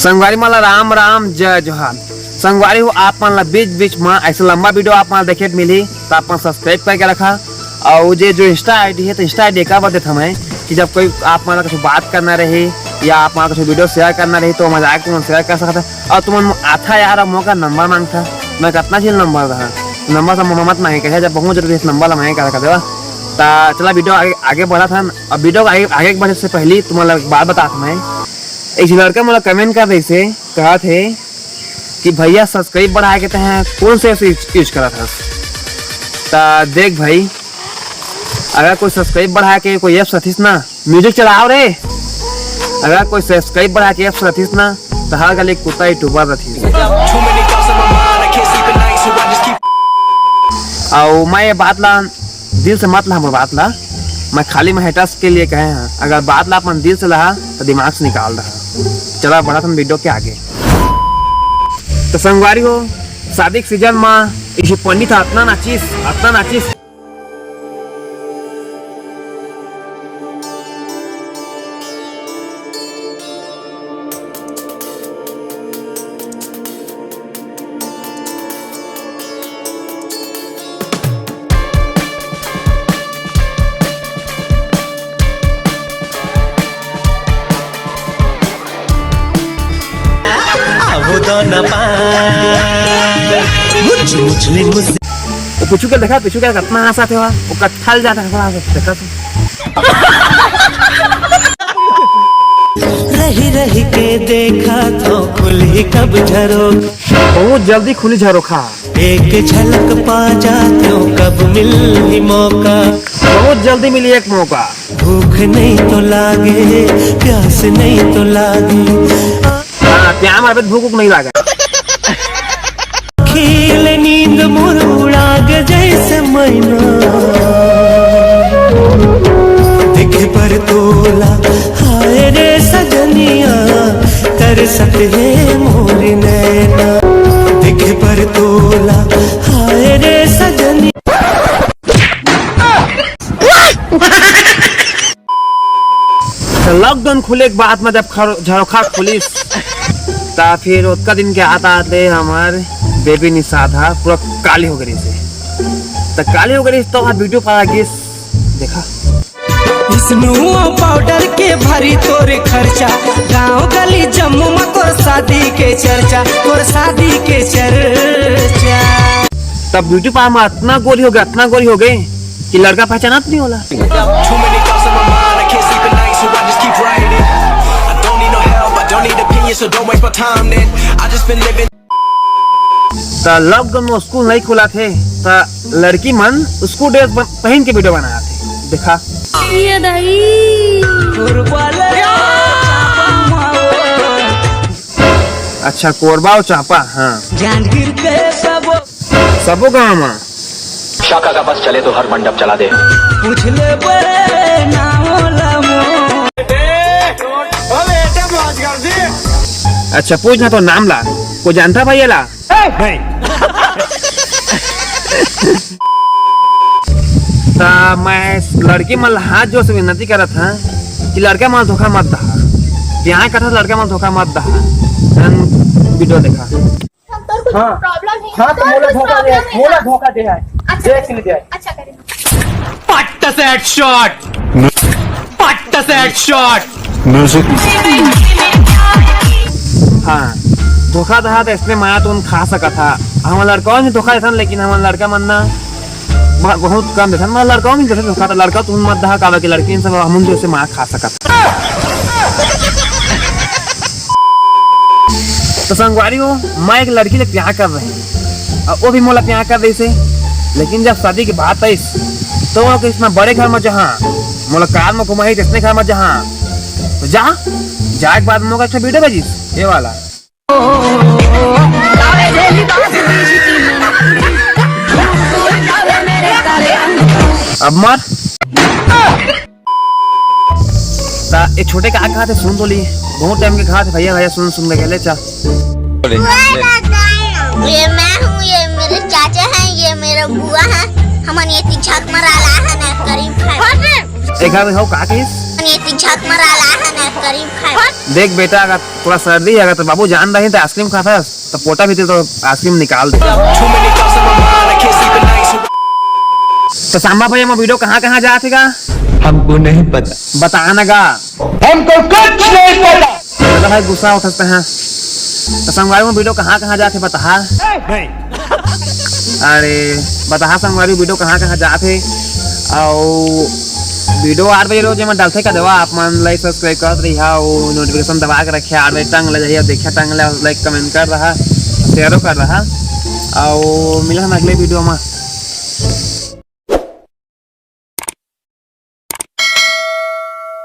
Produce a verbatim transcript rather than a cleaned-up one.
संगवारी मन ला राम राम, जय जोहार। संगवारी हो, आप मन ला बीच बीच में ऐसे लंबा वीडियो आप मन ला देखे मिली, तो आप मन सब्सक्राइब करके रखा। और जे जो इंस्टा आईडी है, तो इंस्टा आईडी का बात देता मैं कि जब कोई आप मन ला कुछ बात करना रही या आप मन ला कुछ वीडियो शेयर करना रही, तो मजाक तुम शेयर कर सकते हैं। और तुम आता यार, अब मौका नंबर मांगता, मैं कितना झील नंबर रहा, नंबर से मत मांगे कहे, जब बहुत जरूरी है नंबर ला मांगे कहा कर देवा। ता चला वीडियो आगे, आगे बढ़ा था। अब वीडियो को आगे, आगे बढ़े से पहले तुम्हारा एक बात बता था मैं, एक झी लड़का मोला कमेंट कर रही से कहा थे कि भैया सब्सक्राइब बढ़ाए के तैं कौन से ऐप्स यूज, यूज करा था? ता देख भाई, अगर कोई सब्सक्राइब बढ़ा के कोई ऐप्स रथिस ना, म्यूजिक चलाओ रे, अगर कोई सब्सक्राइब बढ़ा के ऐप्स रथिस ना, तो हर गली कुत्ता यूट्यूबर रथिस। और मैं ये बात ला दिल से मत ला, हमर बात ला, मैं खाली मैं हेटर्स के लिए कहे हैं, अगर बात ला अपन दिल से लहा तो दिमाग से निकाल रहा। चला बढ़ा था वीडियो के आगे। तो संगवारी हो, शादी के सीजन में इसी पंडित अतना नाचिस, अतना नाचिस। वो पीछू के देखा, पीछू के कितना हंसा थे, वो कत्थल जाता है, देखा। रही रही के देखा तो खुली कब झरोखा। बहुत जल्दी खुली झरोखा। एक झलक पा जाते हो कब मिल ही मौका। बहुत जल्दी मिली एक मौका। भूख नहीं तो लागे, प्यास नहीं तो लागे। हाँ, प्यार में भूख नहीं लागे। खेल नींद मोर उड़ाग जैसे मैना। देखे पर तोला हाय रे सजनिया, तरसत है मोर नैना। देखे पर तोला हाय रे सजनिया। तो लॉकडाउन खुले के बाद में जब खर-, झरोखा खुलिस, ता फिर ओतका दिन के आत आत ले हमर बेबी निषाद हा पूरा काली हो गई से। तो काली हो गई तो वहाँ वीडियो पा गिस, देखा। स्नो पाउडर के भारी तोर खर्चा, गांव गली जम्मू में तोर शादी के चर्चा, तोर शादी के चर्चा। तब ब्यूटी पार्लर में इतना गोरी हो गई, इतना गोरी हो गई कि लड़का पहचानत नहीं होला। Too many thoughts on my mind, I can't sleep at night, so I just keep writing. I don't need no help, I don't need opinions, so don't waste my time then. I just been living. त lockdown में school नहीं खुला थे, त लड़की मन school dress बन-, पहन के वीडियो बनाया थे। देखा। ये दाई। अच्छा, कोरबा और चांपा, हाँ। जांजगीर के सबो। सबो गाँव में। शाखा का बस चले तो हर मंडप चला दे। पूछ ले बे ना होला मो। अच्छा, पूछ ना तो नाम ला। कोई जानता भाई ये ला? नहीं। ता मैं लड़की मन ला हाथ जोड़ से विनती करत हाँ कि लड़का मन धोखा मत दहा। ब्याह करत लड़का मन धोखा मत दहा। वीडियो देखा। हाँ। हाँ, तो मोला धोखा दे, मोला धोखा दे है। अच्छा, देख ले दे है। अच्छा करे। पट्ट से हेडशॉट। पट्ट से हेडशॉट। म्यूजिक। हाँ, धोखा दहा तो इसने माया तुम खा सका था। हम लड़का नहीं धोखा देथन, लेकिन हम लड़का मन ना ब-, बहुत कम देथन। मतलब लड़का नहीं देथन धोखा, तो लड़का तुम मत दहा, काबर कि लड़की सब हम जैसे मार खा सकत। तो संगवारी हो, मैं एक लड़की ले प्यार कर रही हूँ और वो भी मोला प्यार कर रही से, लेकिन जब शादी की बात आई तो वो कितना बड़े घर में जहाँ मोला कार में घुमाई, जितने घर में जहाँ तो जा, जाए के बाद मोका अच्छा वीडियो भेजिस ये वाला। अब मार। ता ये छोटे का कहा थे, सुन तो ली, बहुत टाइम के कहा थे भैया, भैया सुन, सुन के ले चल। ये मैं हूँ, ये मेरे चाचा हैं, ये मेरा बुआ है, हमन ये तीन छाक मरा ला है ना करीब खाए। एक आदमी हो का किस? ये पीछा मरा ला है ना करीब खाए। देख बेटा, अगर थोड़ा सर्दी है, अगर तो बाबू जान रही तो आइसक्रीम खाथस, तो पोटा भीतर तो आइसक्रीम निकाल दे। तो सांबा भैया, मैं वीडियो कहाँ कहाँ जात हे गा? हमको नहीं पता। बता ना गा। हमको कुछ नहीं पता। दादा भाई गुस्सा उठत है। तो संगवारी, मैं वीडियो कहाँ कहाँ जात हे बता। अरे बता संगवारी, वीडियो कहाँ कहाँ जात हे? अउ वीडियो आठ बजे रोज मैं डालथे का देवा, आप मन लाइक सब्सक्राइब करत रहिहा, वो नोटिफिकेशन दबा के रखिहा, आठ बजे टंग ले जाइए, देखिए टंग ले, लाइक कमेंट कर रहा, शेयरो कर रहा, अउ मिला हम अगले वीडियो में।